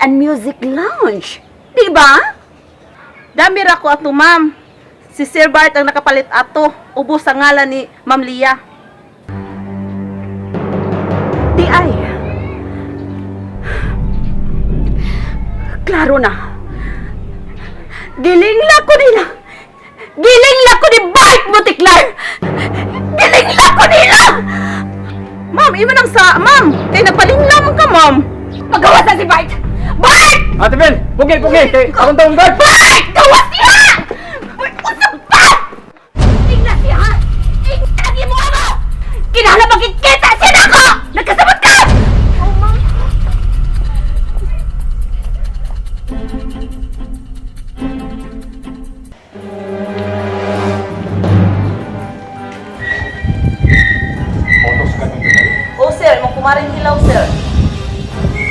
and Music Lounge. Di ba? Dami ra ko ato, ma'am. Si Sir Bart ang nakapalit ato. Ubos sa ngalan ni Ma'am Lia. Di ay. Klaro na. Giling ko nila. Giling ko ni Bart Butiklar. Giling ko nila. Ma'am, imo nang sa, ma'am. Kay nagpalingla man ka, ma'am. Pagawas na si Bart. Bart! Ate Bel, pugi, pugi. Kay akong taong guard. Bart! Gawas niya! Bart, usap pa! Tingnan siya! Tingnan mo ama! Kinahanglan magkikita siya na ako! Nagkasabot ka! Oh, ma'am. Autos ka nung dali. Oh, sir, mo kumaring hilaw, sir.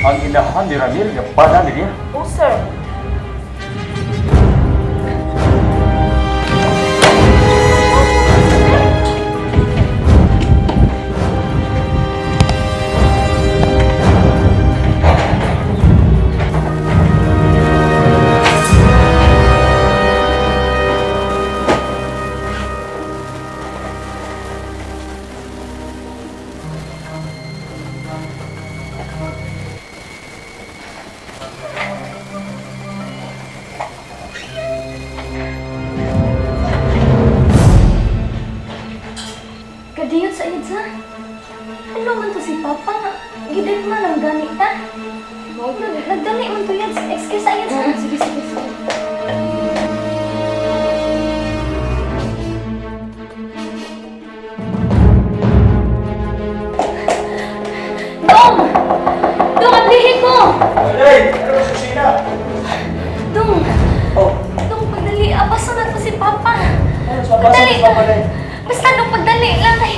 Ang inahan ni Ramil, yung bana niya. Oh, sir. Kadiyot sa Edsa. Ano man to si Papa nga? Gidit man ang gani ta. Nagdali man to yan. Excuse sa Edsa. Sige, sige, sige. Dong! Dong, ang lihi ko! Hey, ano sa kusina? Dong! Oh, Dong, pagdali. Abasa na to si Papa. ano sa Pagdali. si Papa Day? Basta nung pagdali lang ay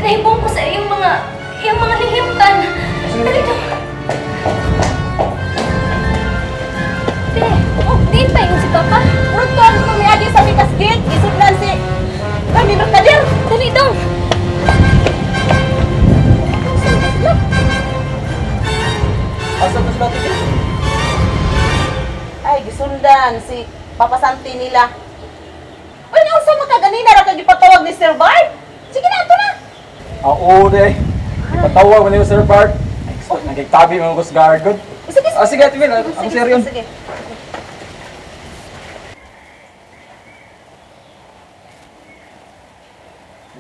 nahibong ko sa iyong mga lihimkan. Dali dong. Te, oh, di pa yung si Papa. Ruton, tumiagi sa Mikas Gate. Isudlan si Rami Mercader. Dali dong. Asa to sila, Ate Bel? Ay, gisundan si Papa Santi nila. Uy, nausa mo ka ganina ra ka gipatawag ni Sir Bart? Sige na, ato na. Ah, oo, day. Ipatawag mo niyo, Sir Bart. Ay, oh, nagkitabi mo ko sa guard. Good. Sige, sige. Ah, sige, Ate Bel. Ang Sige, seryon. sige, sige.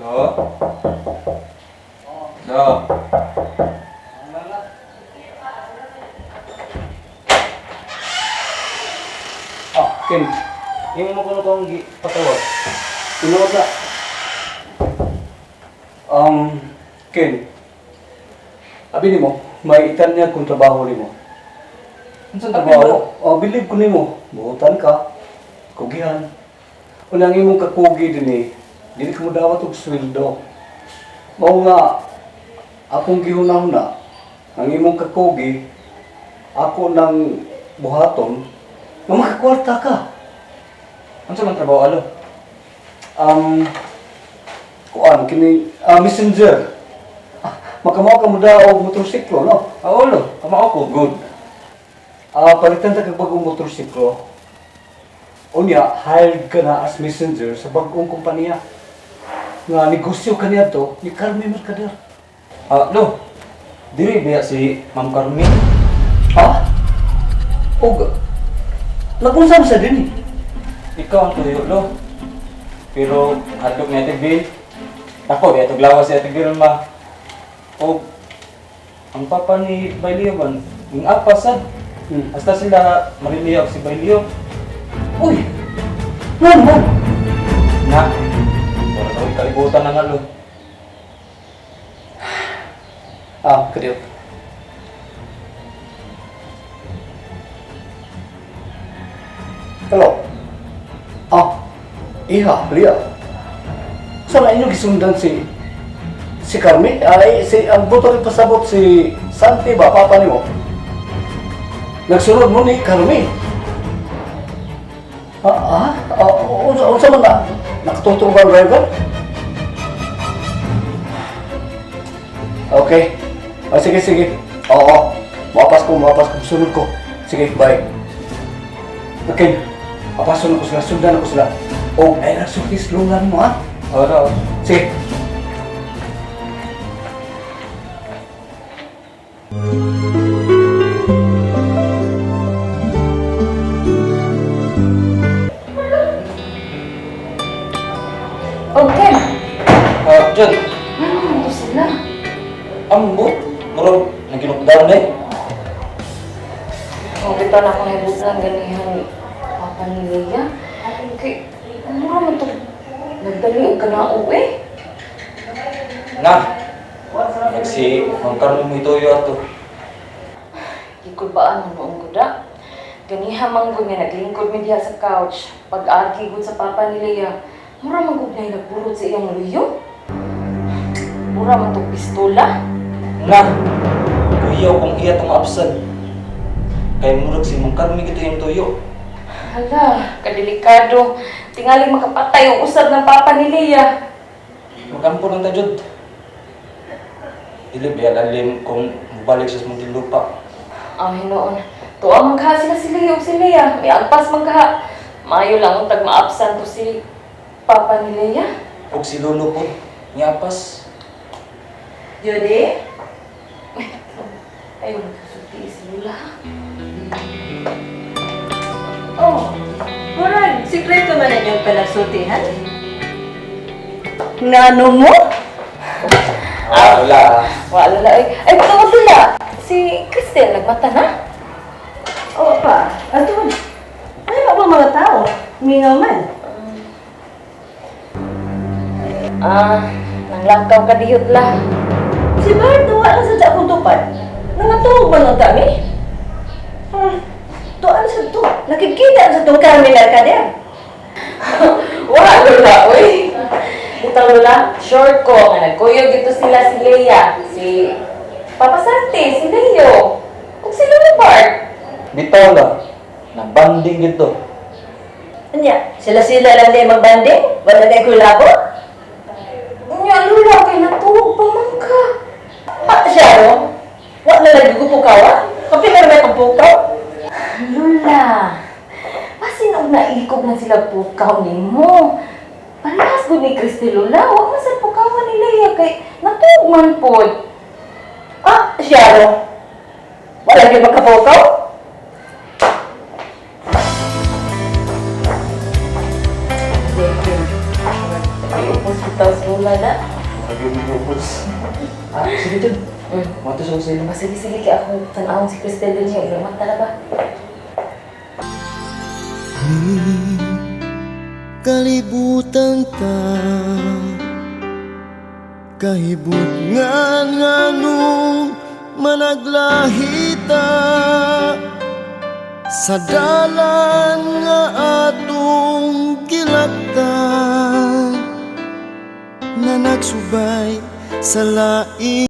Lo? Lo? Ah, Ken. Yung mo ko na itong patawag. Tinuod na. Ken. Abi nimo, may itanya kong trabaho nimo. Unsa trabaho? Oh, believe ko nimo. Buotan ka. Kugihan. Unang imong kakugi din eh. Dili ka mo dawat og sweldo. Mao nga akong gihunahuna ang imong kakugi ako nang buhaton nga makakwarta ka. Unsa man trabaho alo? Kuan kini messenger. Ah, makamao ka mo daw og motorsiklo, no? Ah, ulo, kamao ko. Good. Ah, palitan ta kag bagong motorsiklo. Unya, hired ka na as messenger sa bagong kompanya. Nga negosyo kaniya to ni Carmen Mercader. Ah, lo. Diri biya si Ma'am Carmen. Ha? Og nagunsa mo sa dinhi? Ikaw ang tuyo, lo. Pero hadlok ni Ate Bill. Ako, biya tuglawa si Ate Bill ma. Og ang papa ni Bailio man, ang apa sad. Hasta sila mariliya og si Bailio. Uy! Ngano man? Na. Wala daw kalibutan na nga lo. Ah, kadiyot. Hello. Ah, iha, Lia. Saan inyo gisundan si si Carmi? Ay, si ang buto rin pasabot si Santi ba, papa nimo? Nagsunod mo ni Carmi. Ah, ah, ah, unsa, unsa man na? Nakatuturo ba ang driver? Okay. Ah, sige, sige. Oo. Mapas ko, mapas ko. Sunod ko. Sige, bye. Okay, apason ako sila, sundan ako sila. O, ay nagsulti slogan mo, ha? Oo, sige. Oh, Ken. Ah, Jud, Ano man to sila? ambo. Murag naginukdown eh. Oh, bitaw na akong nahibutan ganihan Papa ni Leia. Kay, mura man to. Nagdali og kanaog eh. Na. Nagsi Mang Carmen mo ituyo ato. Gikulbaan man noong guda. Ganiha man gud nga naglingkod mi diha sa couch. Pag-agi gud sa papa ni Leia, mura man gud na nagburot sa iyang luyo. Mura man tog pistola. Na. Kuyaw kung iya tong absent. Kay murag si Mang Carmen gito yung tuyo. Hala, kadelikado. Tingaling makapatay ang usab ng papa ni Leia. Magampo lang ta jud. Dili ba lalim kung mobalik siya sa Muntinlupa. Ang hinoon. Tuwa man kaha sila si Leo si Lea. May agpas man kaha. Maayo lang untag maabsan to si papa ni Lea. Ug si Lolo po, niapas. Judy? Ayun, nagsusulti si Lula. Oh, murag, sikreto man ang iyong panagsultihan. Ngano mo? Ah, wala. Wala la ay. Ay, tungod Lula. Si Cristel nagmata na. Oo pa, ato. Ay, ba mga tao? Mingaw man. Ah, nanglakaw ka diyot la. Si Bart, wala sa akong tupad. Nangatog man ang kami. Tuan sa to. Nakikita sa to Carmen Mercader. Wala Lula, oy. Butang Lula, sure ko nga nagkuyog dito sila si Lea, si Papa Santi, si Leo, ug si Lolo Bart. Bitaw la. Nabanding gito. Anya, sila-sila lang di magbanding? Wala na kulabo? Nya Lula, kay natuog pa man ka. Ah, siya ro? Wala na lagi ko pukaw, ah? Kapi meron may pagpukaw? Lula, basin og naikog na sila pukaw nimo. Parehas gud ni Kristi Lula, wa man sa pukawan ni Lea kay natuog man pod. Ah, siya ro? Wala lagi makapukaw? Ay, upos bitaw si Lula na. Nagigugos. Ah, sige jud. Mato sa sila. Ah, sige, sige, kay ako tan-awon si Cristel din niya. Mata na ba? Kalibutan ta kahibutngan nganong managlahita sa dalan nga atong gilaktan na nagsubay sa laing.